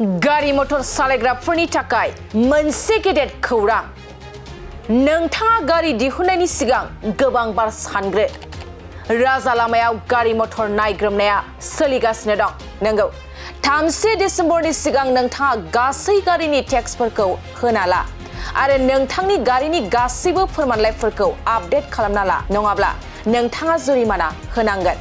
गारि मटर सालायग्राफोरनि थाखाय मोनसे गेदेर खौरां नोंथाङा गारि दिहुननायनि सिगां गोबां बार सानग्रो राजा लामायाव गारि मटर नायग्रोमनाया सोलिगासिनो दं नंगौ 3 डिसेम्बरनि सिगां नोंथाङा गासै गारिनि टेक्सफोरखौ होना ला आरो नोंथांनि गारिनि गासैबो फोरमानलाइफोरखौ आपडेट खालामना ला नङाब्ला नोंथाङा जुरिमाना होनांगोन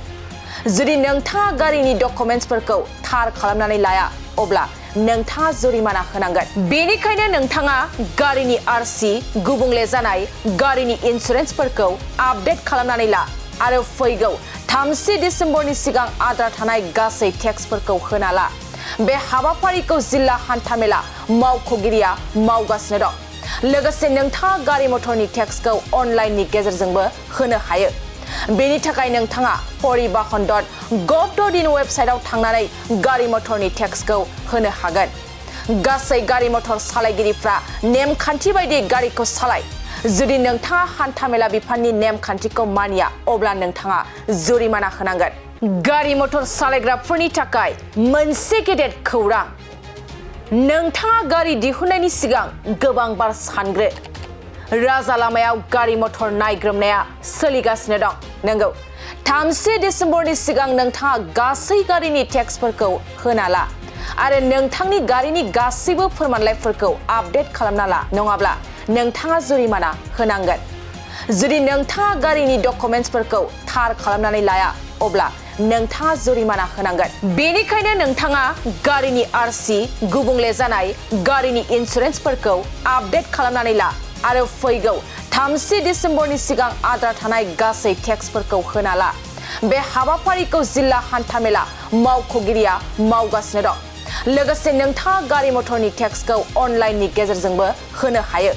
जुदि नोंथाङा गारिनि डकुमेन्ट्सफोरखौ थार खालामनानै लाया अब्ला नोंथाङा जुरिमाना होनांगोन बेनिखायनो नोंथाङा गारिनि आरसी गुबुंले जानाय गारिनि इन्सुरेन्सफोरखौ आपडेट खालामनानै ला आरो फैगौ 3 डिसेम्बरनि सिगां आद्रा थानाय गासै टेक्सफोरखौ होना ला बे हाबाफारिखौ जिल्ला हान्थामेला मावख'गिरिया मावगासिनो दं लोगोसे नोंथाङा गारि मटरनि टेक्सखौ अनलाइननि गेजेरजोंबो होनो हायो बेनि थाखाय नोंथाङा परिबहन.gov.in वेबसाइटआव थांनानै गारि मटरनि टेक्सखौ होनो हागोन गासै गारि मटर सालायगिरिफ्रा नेमखान्थि बायदि गारिखौ सालाय जुदि नोंथाङा हान्थामेला बिफाननि नेमखान्थिखौ मानिया अब्ला नोंथाङा जुरिमाना होनांगोन गारि मटर सालायग्राफोरनि थाखाय मोनसे गेदेर खौरां नोंथाङा गारि दिहुननायनि सिगां गोबां बार सानग्रो राजा लामायाव गारि मटर नायग्रोमनाया सोलिगासिनो दं नंगौ 3 डिसेम्बरनि सिगां नोंथाङा गासै गारिनि टेक्सफोरखौ होना ला आरो नोंथांनि गारिनि गासैबो फोरमानलाइफोरखौ आपडेट खालामना ला नङाब्ला नोंथाङा जुरिमाना होनांगोन जुदि नोंथाङा गारिनि डकुमेन्ट्सफोरखौ थार खालामनानै लाया अब्ला नोंथाङा जुरिमाना होनांगोन बेनिखायनो नोंथाङा गारिनि आरसी गुबुंले जानाय गारिनि इन्सुरेन्सफोरखौ आपडेट खालामनानै ला आरो फैगौ 3 डिसेम्बरनि सिगां आद्रा थानाय गासै टेक्सफोरखौ होना ला बे हाबाफारिखौ जिल्ला हान्थामेला मावख'गिरिया मावगासिनो दं लोगोसे नोंथाङा गारि मटरनि टेक्सखौ अनलाइननि गेजेरजोंबो होनो हायो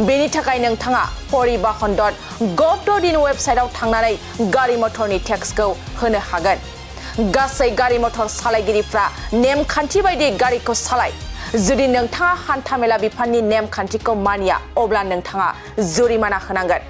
बेनि थाखाय नोंथाङा परिबहन.gov.in वेबसाइटआव थांनानै गारि मटरनि टेक्सखौ होनो हागोन गासै गारि मटर सालायगिरिफ्रा नेमखान्थि बायदि गारिखौ सालाय जुदि नोंथाङा हान्थामेला बिफाननि नेमखान्थिखौ मानिया अब्ला नोंथाङा जुरिमाना होनांगोन